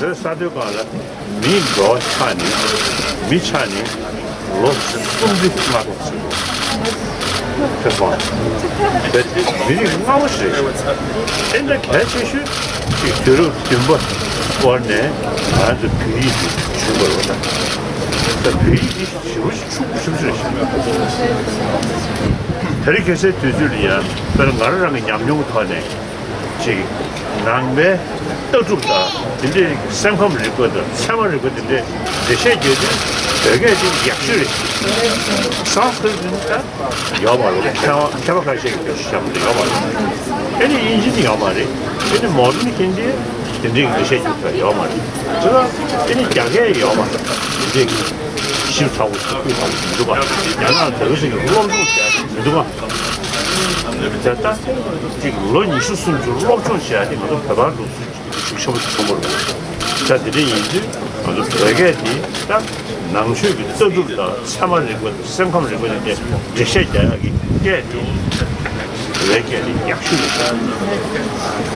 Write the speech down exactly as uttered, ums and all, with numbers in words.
བོད་ས་མཐོའི་སྒང་ལ་མིའི་འགྲོ་བ་ཆགས་ནས་མི་ཆགས་ནས་ལོ་སུམ་ཅུ་ལྔ་བརྒྱ་ཕྱིན་འགྲོ། ཁྱོད་ཚོ་བོད་མི་རིགས་སྔ་བོ་ཞིག་རེད། དེ་འདྲ་གལ་ཆེ་ཤོས་ཅིག་དུས་རབས་བདུན་པ་སྐོར་ནས་ང་ཚོ་བོད་ཡིག་འདི་བྱུང་བ་རེད། ད་བོད་ཡིག་འདི་ཞེ་པོ་ཞིག་ཆུང་ཆུང་ཆུང་ཞིག་རེད། དེ་རིང་ཁ་སང་དུས་ཚོད་ལ་ཡང་དཔེར་ན་ང་རང་རང་གི་ཉམས་མྱོང་གི་ཐོག་ནས། ཅིག་ནང་པའི་ལྟ་གྲུབ་དང་དེ་འདྲའི་སེམས་ཁམས་རིག་པ་དང་ཚད་མ་རིག་པ་དེ་འདྲའི་འགྲེལ་བཤད་རྒྱག་དུས་བོད་སྐད་དེ་ཡག་ཤོས་རེད། སཾ་སྐྲྀ་ཏ་ནི་ད་ཡོད་མ་རེད། མཁས་པ་མཁས་པ་ཁ་ཤས་ཀྱིས་བཤད་པ་འདི་ཡོད་མ་རེད། ཨེ་ནི་དབྱིན་ཇི་ནི་ཡོད་མ་རེད། ཨེ་ནི་མོ་ཌན་ཧིན་དི་དེ་འདྲའི་འགྲེལ་བཤད་རྒྱག་ཐུབ་ཡོད་མ་རེད། དེ་ལ་ཨེ་ནི་རྒྱ་སྐད་ཡོད་མ་རེད། དེ་འདྲའི་ཞིབ་ཚགས་པོ་ཞིབ་ཚགས་པོ་མི་འདུག་ག་རྒྱ་ནག་དེ་ག་ཚོད་ཀྱི་སློབ་སྦྱོང་བྱས་མི་འདུག་ག་དེ་ལྟ་ཅིག་ལོ་ཉི་ཤུ་སུམ་ཅུ་སློབ་སྦྱོང་བྱས་ཏེ་ང་ཚོ་བོད་པ་ལུགས་སྲོལ་ཅིག་ཤུགས་ཆེན་པོ་ཞིག་མཐོང་གི་རེད། ད་དེ་འདྲ་ཡིན་དུས་ང་ཚོ་བོད་སྐད་དེ་ད་ནང་ཆོས་ཀྱི་ལྟ་གྲུབ་དང་ཚད་མ་རིག་པ་དང་སེམས་ཁམས་རིག་པ་དེ་འདྲ་འགྲེལ་བཤད་རྒྱག་ཡག་གི་སྐད་དེ་བོད་སྐད་དེ་ཡག་ཤོས་རེད།